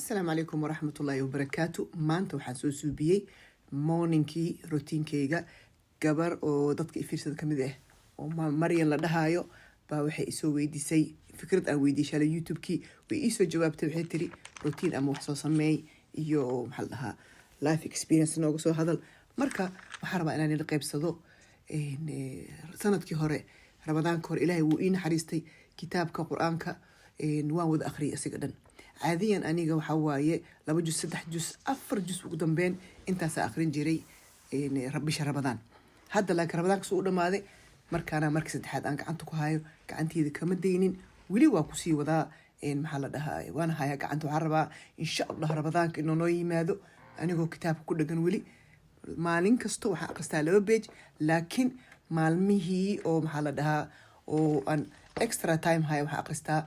Asalaamu calaykum waraxmatullaahi wabarakaatu. Maanta waxaan soo suubiyey morningkii routinekeyga. Gabar oo dadka ifiirsada kamid ah oo Maryan la dhahaayo baa waxay isoo weydiisay fikrad aan weydiiyey shalay YouTube-kii. Way iisoo jawaabtay, waxay tiri routine ama wax soo sameey iyo, maxaa la dhahaa, life experience nooga soo hadal. Marka waxaan rabaa inaan ila qaybsado. Sanadkii hore, Ramadaanka hore, Ilaahay wuu ii naxariistay, kitaabka Qur-aanka waan wada akhriyay asiga dhan. Caadiyan aniga waxaa waaye 2 jus, 3 jus, 4 jus ugu dambeyn, intaasaa akhrin jiray bisha Ramadaan. Hadda laakiin Ramadaanka suu u dhamaaday, markaana markii saddexaad aan gacanta ku hayo, gacanteeda kama daynin, weli waa kusii wadaa. Maxaa la dhahaa, waana hayaa gacanta. Waxaan rabaa, insha Allah, Ramadaanka inuu noo yimaado anigoo kitaabka ku dhagan weli. Maalin kasta waxaan akhristaa 2 page, laakiin maalmihii oo, maxaa la dhahaa, oo aan extra time haya, waxaan akhristaa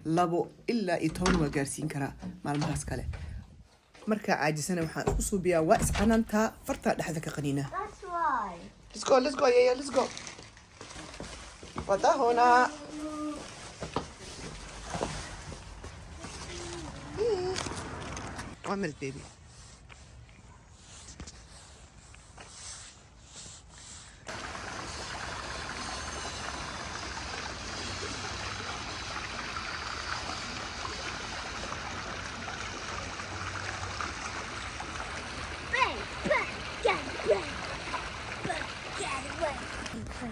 2 ilaa iyo 10, waa gaarsiin karaa maalmahaas kale. Markaa caajisana waxaan isku suubiyaa, waa iscanantaa, fartaa dhexda ka qaniinaa. That's why. Let's go, let's go, yeah, let's go. Wadahona. One minute, baby. Bang, bang, get away. Bang, get away.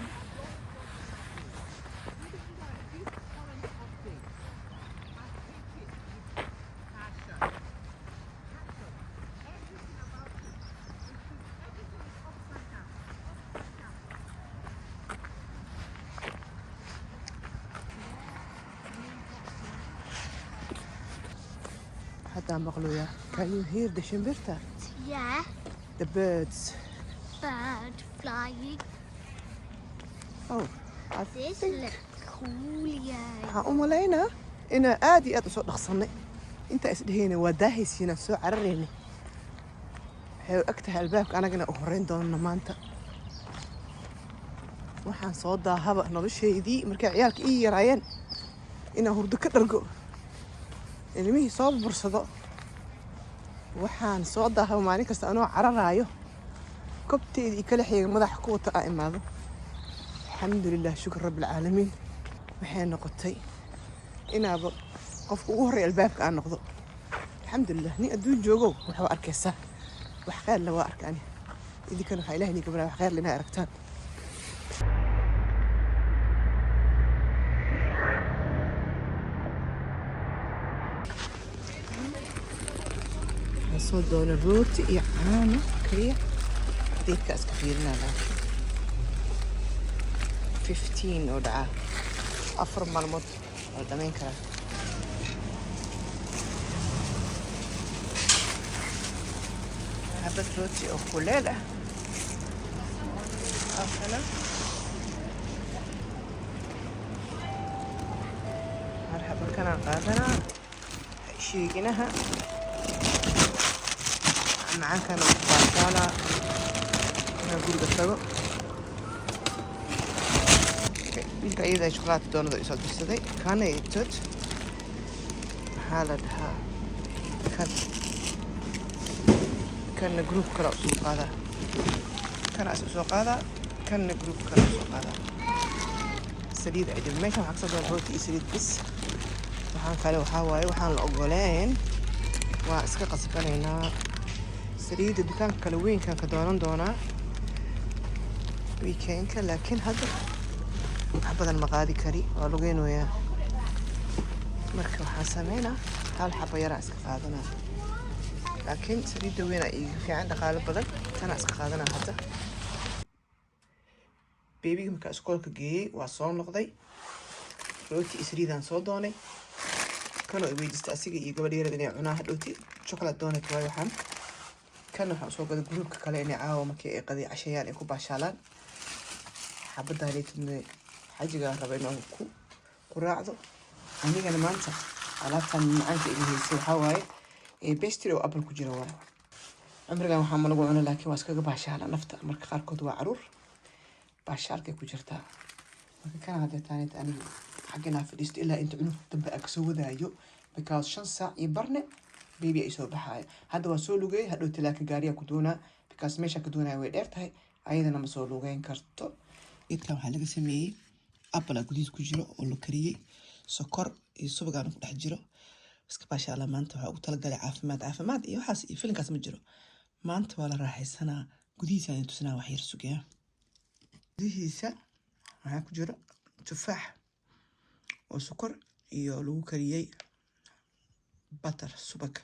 Haddaa maqluya. Can you hear the shimbirta? Yeah, The birds. Bird flying. Oh, I This think looks cool, yeah. waxaan u malaynaa inaan aad iyo aad usoo dhaqsanay. Intaa isdhehayna waa daahaysiinaan soo cararaynay. Waxay u eg tahay albaabka anagana u horeyn doonno maanta. Waxaan soo daahaba noloshaydii markay ciyaalka ii yaraayeen inaan hurdo ka dhargo, ilmihii soo bursado. Waxaan soo daahaba maalin kasta anoo cararaayo, kobteeda iyo kala xiga madaxa ku wata aa imaado. Alxamdulilah, shukr rabbilcaalamiin. Waxay noqotay inaaba qofka ugu horreeya albaabka aan noqdo. Alxamdulilah, nin adduun joogow waxaa arkaysaa wax khayr le waa arkaani. Idinkana waxaa Ilahay idinka baraa wax khayr le inay aragtaan. Waxaan soo doonay rooti iyo caano kaliya. Datekaa iska fiirinaa, laakiin 15 oo dhacaa, 4 maalmood waa la dhamayn karaa. Xabad rooti oo kuleel ah oo kale marxaba, kanaan qaadanaa. Sheeginaha macmacaankana ku baashaalaa inaan guriga tago. Wiilka iyada shukulaato doonada isoo dirsaday, kana itod, maxaa la dhahaa, kan kanna group kale usoo qaadaa, kanaas usoo qaadaa, kanna group kale usoo qaadaa. Saliid cidin meeshan waxaa kasoo doona rooti iyo saliid bis. Waxaan kale waxaa waaye waxaan la ogoleen, waa iska qasbanaynaa. Saliidda dukaanka kale weynkan ka doonan doonaa weekendka, laakiin hadda wax badan ma qaadi kari, waa lugeynayaa. Marka waxaan sameynaa hal xabo yaraa iska qaadanaa, laakiin saliidda weynaa iiga fiican, dhaqaalo badan, tanaa iska qaadanaa hadda. Babyga markaa iskoolka geeyey, waa soo noqday, rooti iyo saliidaan soo doonay. Kanoo i weydiistay asiga iyo gabadha yarada inay cunaan hadhowti chocolate donut waayo. Waxaan kan waxaan usoo gaday groupka kale inay caawa markii ay qaday cashayaan ay ku baashaalaan. Xabaddaa leetidna xajigaa raba inuu ku quraacdo. Anigana maanta alaabtan macaanka iga haysay waxaa waaye pastry oo apple ku jira waaye. Cumrigan waxaa ma lagu cuno, laakiin waa iskaga baashaala nafta marka qaarkood, waa caruur baashaalkay ku jirtaa. Marka kana hadeetaanita aniga xagganaa fadhiisto ilaa inta cunug dambe aan kasoo wadaayo, because 5 saac iyo barne. Baby ay soo baxaayo. Hadda waa soo lugeey, hadhowta laakiin gaariyaa ku doonaa, because meesha ka doonaya way dheer tahay, ayadana ma soo lugeyn karto. Geedkan waxaa laga sameeyey apple gudihiis ku jiro oo la kariyey, sokor iyo subagaan ku dhex jiro. Iska maasha Allah. Maanta waxaa ugu talagalay caafimaad, caafimaad iyo waxaas iyo filinkaas ma jiro. Maanta waa la raaxaysanaa. Gudihiisa ayaan tusinaa, wax yar sugaya. Gudihiisa waxaa ku jiro tufaax oo sokor iyo lagu kariyey butter, subag.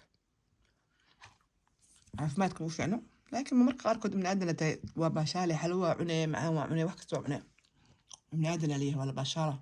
Caafimaadka ugu fiicno, laakiin marmarka qaarkood ibni aadan tahay, waa baashaale. Xalwo waa cunee, macaan waa cunee, wax kasta waa cunee. Ibni aadan leeyahay, waa la baashaala.